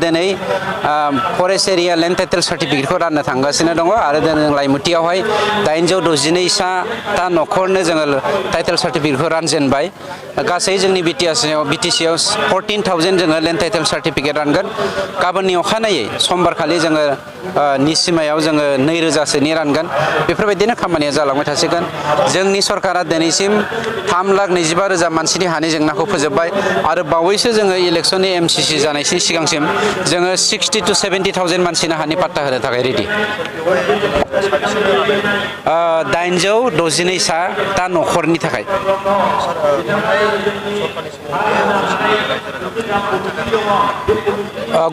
दिनै forest area land title सार्टिफिकेटखौ राननो थांगासिनो दङ आरो जों लाइमुथियावहाय 862ता न'खरनो जोङो टाइटेल सार्टिफिकेटखौ रानजेनबाय गासै जोंनि बिटिसिआव 14,000 जोङो लेन्ड टाइटेल सार्टिफिकेट रानगोन गाबोननि अखानायै समबारखालि जोङो निसिमायाव जोङो 2,000सोनि रानगोन बेफोरबायदिनो खामानिया जालांबाय थासिगोन जोंनि सरकारा दिनैसिम 3,25,000 मानसिनि हानि जेंनाखौ फोजोबबाय आरो बावैसो जोङो इलेक्सननि MCC जानायनि सिगांसिम जोङो 60 to 70,000 मानसिनो हानि पाट्टा होनो थाखाय रेडि 862ता न'खरनि थाखाय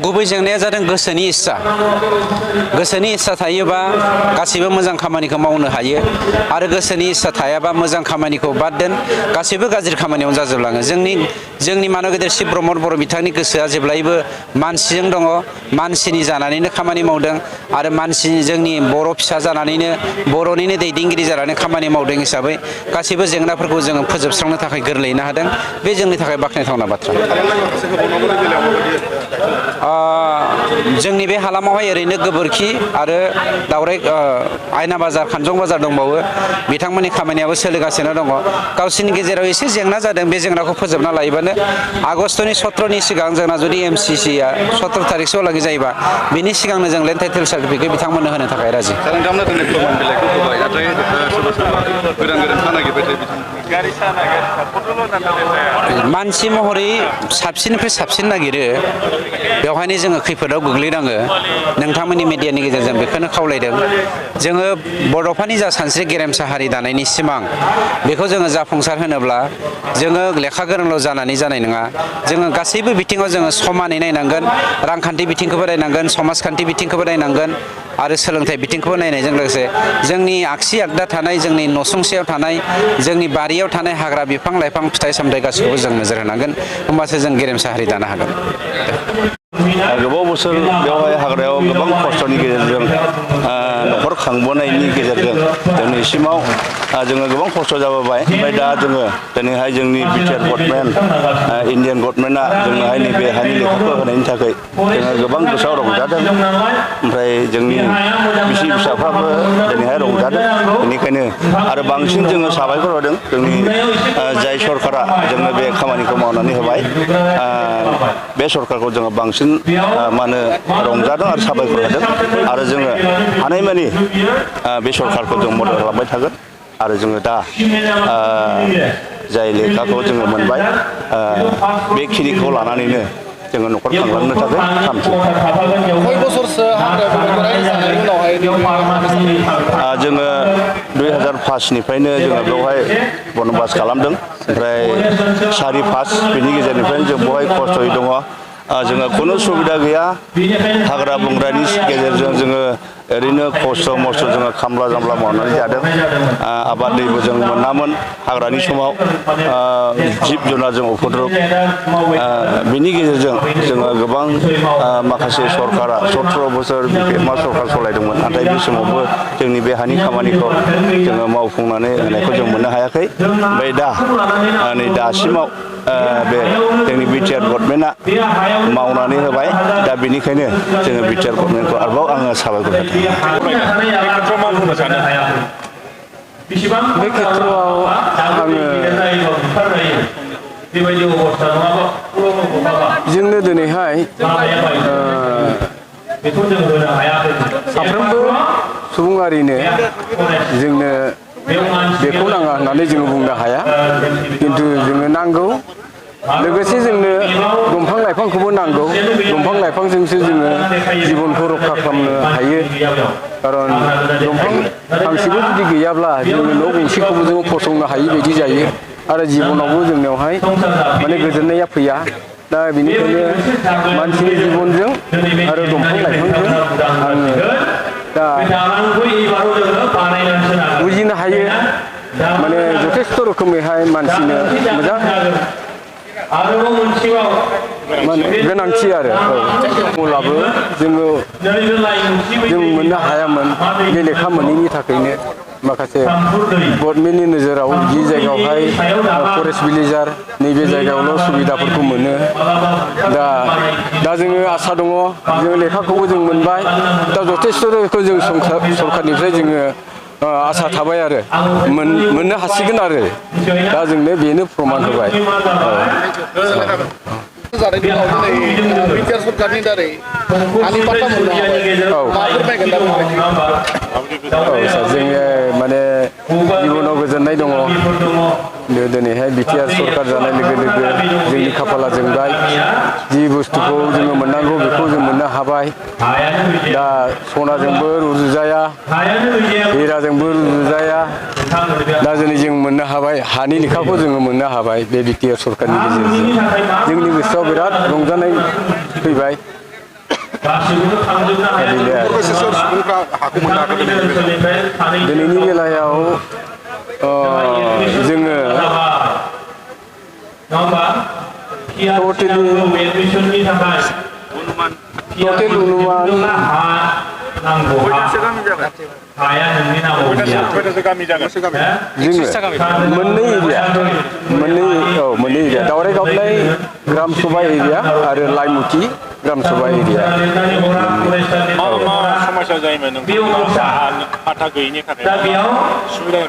गुबै जेंनाया जादों गोसोनि इस्सा थायोबा गासिबो मोजां खामानिखौ मावनो हायो आरो गोसोनि इस्सा थायाबा मोजां खामानिखौ बाद दोन गासिबो गाज्रि खामानियावनो जाजोबलाङो जोंनि मानब गेदेर शिव प्रमद बर' बिथांनि गोसोआ जेब्लायबो मानसिजों दङ मानसिनि जानानैनो खामानि मावदों आरो जोंनि बर' फिसा जानानैनो बर'निनो दैदेनगिरि जानानै खामानि मावदों हिसाबै गासिबो जेंनाफोरखौ जोङो फोजोबस्रांनो थाखाय गोरलैयैनो हादों बे जोंनि थाखाय बाख्नायथावना बाथ्रा जोंनि बे हालामावहाय ओरैनो गोबोरखि आरो दावराय आयना बाजार खानजं बाजार दंबावो बिथांमोननि खामानियाबो सोलिगासिनो दङ गावसोरनि गेजेराव एसे जेंना जादों बे जेंनाखौ फोजोबना लायोबानो आगष्टनि 17नि सिगां जोंना जुदि MCCआ 17 तारिखसोआवलागै जायोबा बिनि सिगांनो जों लेन्ड टाइटेल सार्टिफिकेट बिथांमोननो होनो थाखाय राजि मानसि महरै साबसिननिफ्राय साबसिन नागिरो बेवहायनो जोङो खैफोदाव गोग्लैनाङो नोंथांमोननि मिडियानि गेजेरजों बेखौनो खावलायदों जोङो बड'फानि जा सानस्रि गेरेमसा हारि दानायनि सिमां बेखौ जोङो जाफुंसार होनोब्ला जोङो लेखा गोरोंल' जानानै जानाय नङा जोङो गासैबो बिथिङाव जोङो समानै नायनांगोन रांखान्थि बिथिंखौबो नायनांगोन समाजखान्थि बिथिंखौबो नायनांगोन आरो सोलोंथाइ बिथिंखौबो नायनायजों लोगोसे जोंनि आगसि आगदा थानाय जोंनि नसुंसेयाव थानाय जोंनि बारियाव थानाय हाग्रा बिफां लाइफां फिथाइ सामथाइ गासैखौबो जों नोजोर होनांगोन होमबासो जों गेरेमसा हारि दानो हागोन गोबाव बोसोर बेवहाय हाग्रायाव गोबां खस्थ'नि गेजेरजों न'खर खांबोनायनि गेजेरजों दिनैसिमाव जोङो गोबां खस्थ' जाबोबाय ओमफ्राय दा जोङो दिनैहाय जोंनि बिटिआर गभर्नमेन्ट इन्डियान गभर्नमेन्टआ जोंनोहाय नैबे हानि लेखाखौ होनायनि थाखाय जोङो गोबां गोसोआव रंजादों ओमफ्राय जोंनि बिसि फिसाफ्राबो दिनैहाय रंजादों बेनिखायनो आरो बांसिन जोङो साबायखर होदों जोंनि जाय सरकारा जोंनो बे खामानिखौ मावनानै होबाय बे सरकारखौ जोङो बांसिन मा होनो रंजादों आरो साबायखर होदों आरो जोङो हानायमानि बे सरकारखौ जों मदद खालामबाय थागोन आरो जोङो दा जाय लेखाखौ जोङो मोनबाय बेखिनिखौ लानानैनो जोङो न'खर खांलांनो थाखाय थामथि जोङो 2005निफ्रायनो जोङो बेवहाय बनबास खालामदों ओमफ्राय 4-5 बेनि गेजेरनिफ्रायनो जों बेवहाय खस्थ'यै दङ जोङो खुनु सुबिदा गैया हाग्रा बंग्रानि गेजेरजों जोङो ओरैनो खस्थ' मस्थ' जोङो खामला जामला मावनानै जादों आबाद दैबो जों मोनामोन हाग्रानि समाव जिब जुनारजों उपद्रब बिनि गेजेरजों जोङो गोबां माखासे सरकारा 17 बोसोर मा सरकार सालायदोंमोन नाथाय बे समावबो जोंनि बे हानि खामानिखौ जोङो मावफुंनानै होनायखौ जों मोननो हायाखै ओमफ्राय दा नै दासिमाव बे जोंनि बिटिआर गभर्नमेन्टआ मावनानै होबाय दा बेनिखायनो जोङो बिटिआर गभर्नमेन्टखौ आरोबाव आङो साबायखर होदों बे खेत्रआव आङो जोंनो दिनैहाय साफ्रोमबो सुबुंआरिनो जोंनो बेखौ नाङा होननानै जोङो बुंनो हाया खिन्थु जोंनो नांगौ लोगोसे जोंनो दंफां लाइफांखौबो नांगौ दंफां लाइफांजोंसो जोङो जिबनखौ रक्षा खालामनो हायो खारन दंफां फांसेबो जुदि गैयाब्ला जोङो न' गंसेखौबो जोङो फसंनो हायि बायदि जायो आरो जिबनावबो जोंनियावहाय माने गोजोननाया फैया दा बेनिखायनो मानसिनि जिबनजों आरो दंफां लाइफांजों आङो दा बुजिनो हायो माने जथेस्थ' रोखोमैहाय मानसिनो मोजां गोनांथि आरो अब्लाबो जों मोननो हायामोन बे लेखा मोनैनि थाखायनो माखासे गभर्नमेन्टनि नोजोराव जि जायगायावहाय फरेस्ट भिलेजार नैबे जायगायावल' सुबिदाफोरखौ मोनो दा जोङो आसा दङ जों लेखाखौबो जों मोनबाय दा जथेस्थ' जों सरखारनिफ्राय जोङो आसा थाबाय आरो मोननो हासिगोन आरो दा जोंनो बेनो प्रमान होबाय जानायनि उनाव दिनै बिटिआर सरकारनि दारै हानि पाट्टा मोननो हाबाय मा फोरमायगोन दा सार जोङो माने इयुनाव गोजोननाय दङ दिनैहाय बिटिआर सरकार जानाय लोगो लोगो जोंनि खाफाला जोंबाय जि बुस्थुखौ जोङो मोननांगौ बेखौ जों मोननो हाबाय दा सनाजोंबो रुजुजाया हिराजोंबो रुजुजाया दा दिनै जों मोननो हाबाय हानि लेखाखौ जोङो मोननो हाबाय बे बिटिआर सरकारनि गेजेरजों जोंनि गोसोआव बिराद रंजानाय फैबाय दिनैनि बेलायाव जोङो टटेल मोननै एरिया दावराय गावनाय ग्राम सभा एरिया आरो लाइमुथि ग्राम सभा एरिया समस्या जायोमोन नोंथांमोना पाट्टा गैयिनि थाखाय सुबिदा